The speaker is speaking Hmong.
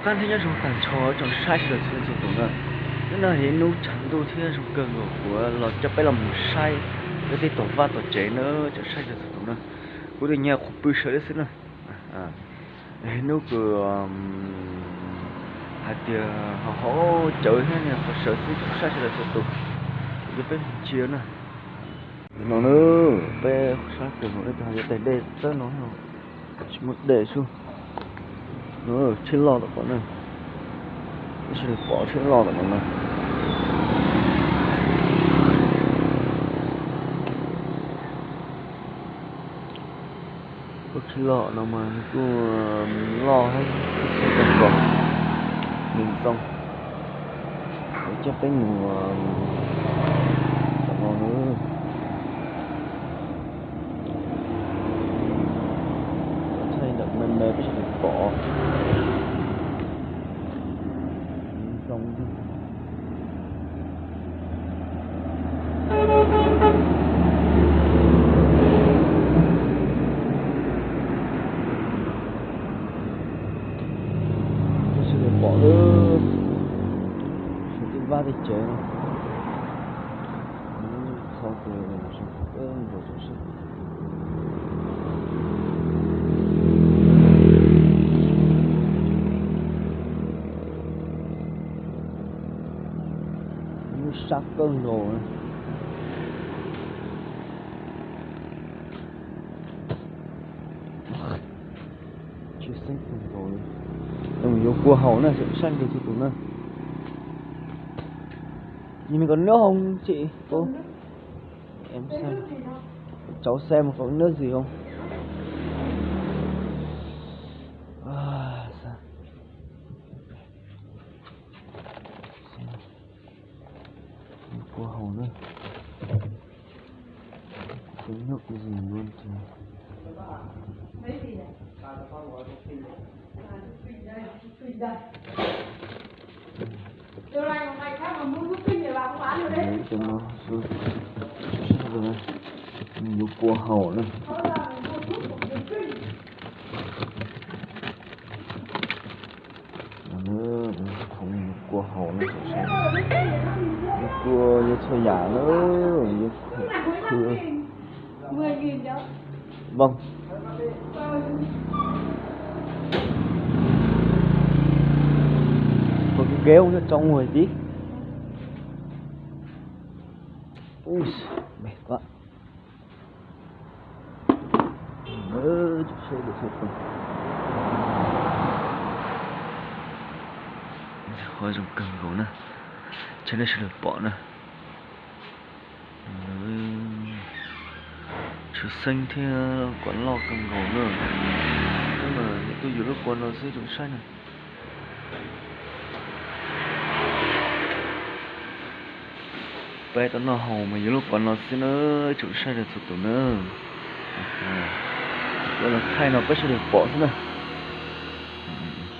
Nyob zoo tag nrho tsoom saib sawv daws txhua leej txhua tus na. Hnub no yog ib hnub tshav ntuj thiab zoo kawg nkaus, kuv los coj peb los mus saib peb tej tom vaj tom tsev na tsoom saib sawv daws txhua tus na. Kuv tus nyiam qhuav pw sawv li xwb na. Hnub kws hais tias ho hauv cawv thiab niag qhov sawv xwb tsoom saib sawv daws txhua tus. Kuv coj peb mus ntsia na. No na, peb sab kawg nkaus, ib tug yog tais dej txawb no, tsis muaj dej xwb. No, tsheb loj tom ko na, peb sawv daws pom tsheb loj tom no na. Lub tsheb loj no mas nws kuj loj thiab, tsheb kawg nkaus, nws ntxoo. Kuv coj peb mus tom no na. Thaij ntawm me me peb sawv daws pom. Nws ntxoo. Peb sawv daws pom lawm, sawv tej vaj tej tsev no. Qhov kws zoo kawg nkaus tsoom saib. Lub sab kawg nkaus. Tshwj xeeb kawg nkaus li. Mus yuav kua haus na, saib nkaus txhua tus na. Nhìn mình còn nước không chị? Cô. Em xem. Cháu xem có nước gì không? À, sao? Xem. Kua haus na. Không có nước gì luôn kìa. Yuav kua haus na. Kua haus na, kua yuav txhua yam na, yuav khw. Vâng. Ua kev ua nyob tsoo ua tib. Ui, mệt quá. Qhov zoo kawg nkaus na, tsoom saib sawv daws pom na. Tshwj xeeb thiab kua loj kawg nkaus na. Peb mas yuav tuaj yuav lub kua no xwb tsoom saib na. Peb tuaj noj haus mas yuav lub kua no xwb na, tsoom saib sawv daws txhua tus na. Ua los thaij no peb sawv daws pom xwb na.